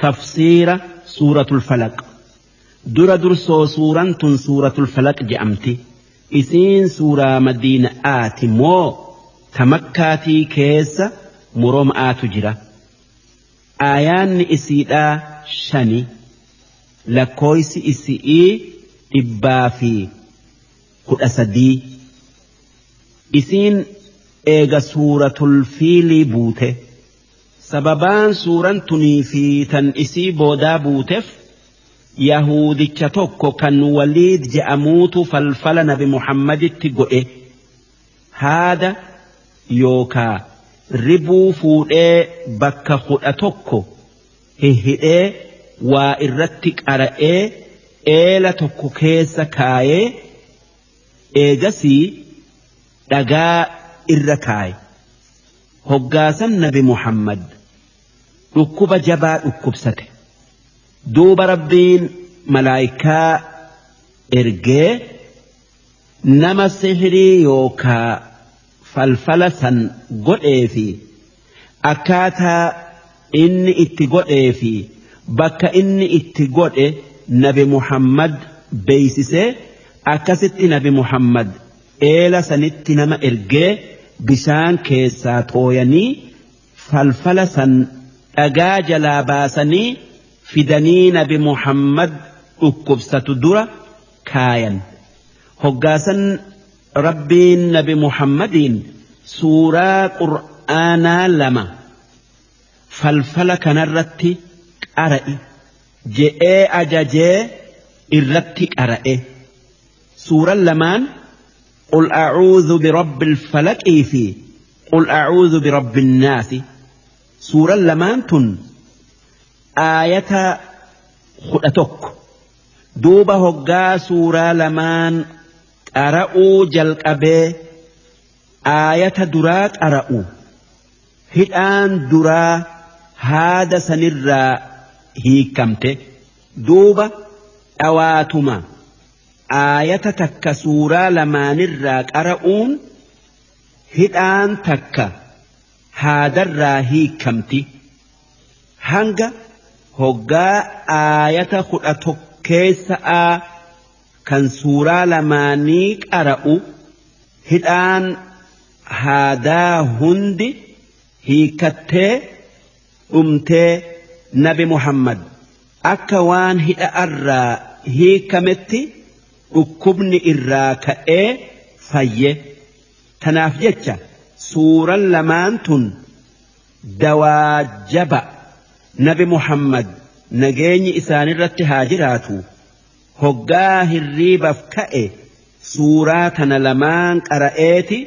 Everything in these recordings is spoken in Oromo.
Tafsiira Suuratul Falaq. Dura dursoo suuraan tun Suuratul Falaq je'amti. Isiin suuraa Madiina'aati moo ta Makkaatii keessa muroma'aatu jira. Aayaanni isiidhaa shani, lakkooysi isi'ii 113. Isiin eega Suuratul Fiilii buute. Sababaan suuraan tunii fi tan isii boodaa buutef Yahuudicha tokko kan Waliid je'amuutu falfala Nabi Muhammaditti godhe. Haada yookaa ribuu fuudhee bakka 11 hihhidhee waa irratti qara'ee eela tokko keessa kaayee eegasii dhagaa irra kaaye. Hoggaasan Nabi Muhammad dhukkuba jabaa dhukkubsate. Duuba Rabbiin malaayikaa ergee nama sihrii yookaa falfala san godhee fi akkaataa inni itti godhee fi bakka inni itti godhe Nabi Muhammad beeysisee, akkasitti Nabi Muhammad eela sanitti nama ergee bishaan keessaa tooyanii falfala san dhagaa jalaa baasanii fidanii Nabi Muhammad dhukkubsatu dura kaayan. Hoggaasan Rabbiin Nabi Muhammadiin suuraa Qur'aanaa lama falfala kanarratti qara'i je'ee ajajee irratti qara'e. Suuraan lamaan Qul a'uudhu birabbil falaqii fi Qul a'uudhu birabbin naasi. Suuraan lamaan tun aayata 11. Duuba hoggaa suuraa lamaan qara'uu jalqabee aayata duraa qara'u, hidhaan duraa haada sanirraa hiikkamte. Duuba dhawaatuma aayata takka suuraa lamaanirraa qara'uun hidhaan takka haadarraa hiikkamti. Hanga hoggaa aayata 11 keessa'aa kan suuraa lamaanii qara'u hidhaan haadaa hundi hiikkattee dhumtee Nabi Muhammad akka waan hidha'arraa hiikkametti dhukkubni irraa ka'ee fayye. Tanaaf jecha suuran lamaan tun dawaa jaba. Nabi Muhammad nageenyi isaanirratti haa jiraatu hoggaa hirriibaf ka'e suuraa tana lamaan qara'eeti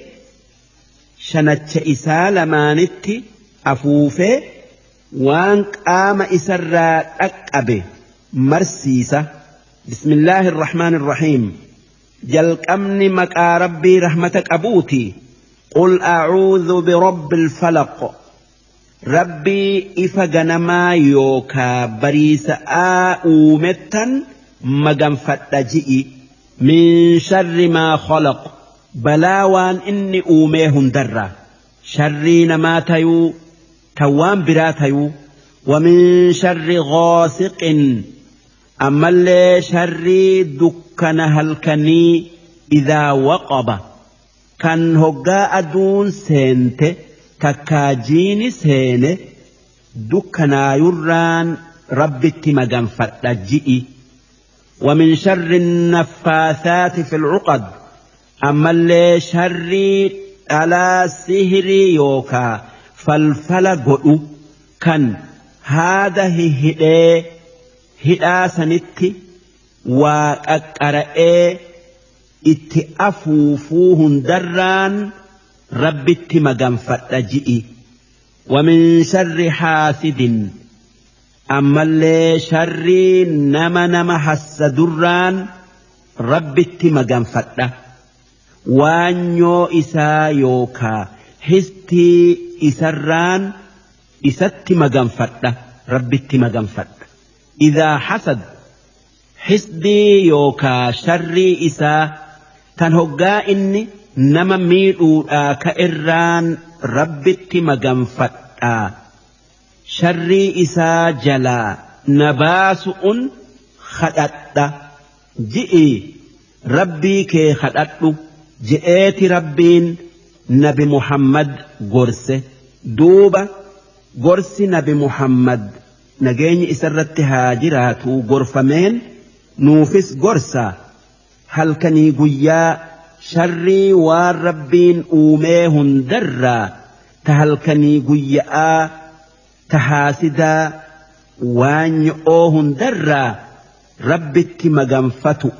shanacha isaa lamaanitti afuufee waan qaama isarraa dhaqqabe marsiisa. Bismillaahi irrahmaan irrahiim. Jalqabni maqaa Rabbii rahmata qabuuti. Qul a'uudhu birabbil falaq. Rabbii ifa ganamaa yookaa bariisa'aa uumettan maganfadha ji'i. Min sharri maa khalaq. Balaa waan inni uumee hundarraa. Sharrii namaa tayuu, tan waan biraa tayuu. Wa min sharri ghaasiqin. Ammallee sharrii dukkana halkanii idhaa waqaba. Kan hoggaa aduun seente takkaa jiini seene dukkanaayurraan Rabbitti maganfadha ji'i. Wa min sharri naffaathaati fil uqad. Ammallee sharrii dhalaa sihrii yookaa falfala godhu kan haada hihhidhee hidhaa sanitti waa qaqqara'ee itti afuufuu hundarraan Rabbitti maganfadha ji'i. Wa min sharri haasidin. Ammallee sharrii nama nama hassadurraan Rabbitti maganfadha. Waanyoo isaa yookaa histii isarraan isatti maganfadha, Rabbitti maganfadha. Idhaa hasad, hisdii yookaa sharrii isaa tan hoggaa inni nama miidhuudhaa ka'erraan Rabbitti maganfadha. Sharrii isaa jalaa na baasu'un khadhadha ji'i Rabbii kee khadhadhu je'eeti Rabbiin nabi Muhammad gorse. Duuba gorsi nabi Muhammad nageenyi isarratti haa jiraatu gorfameen nuufis gorsa. Halkanii guyyaa sharrii waan Rabbiin uumee hundarraa, ta halkanii guyya'aa, ta haasidaa, waan nyo'oo hundarraa Rabbitti maganfatu.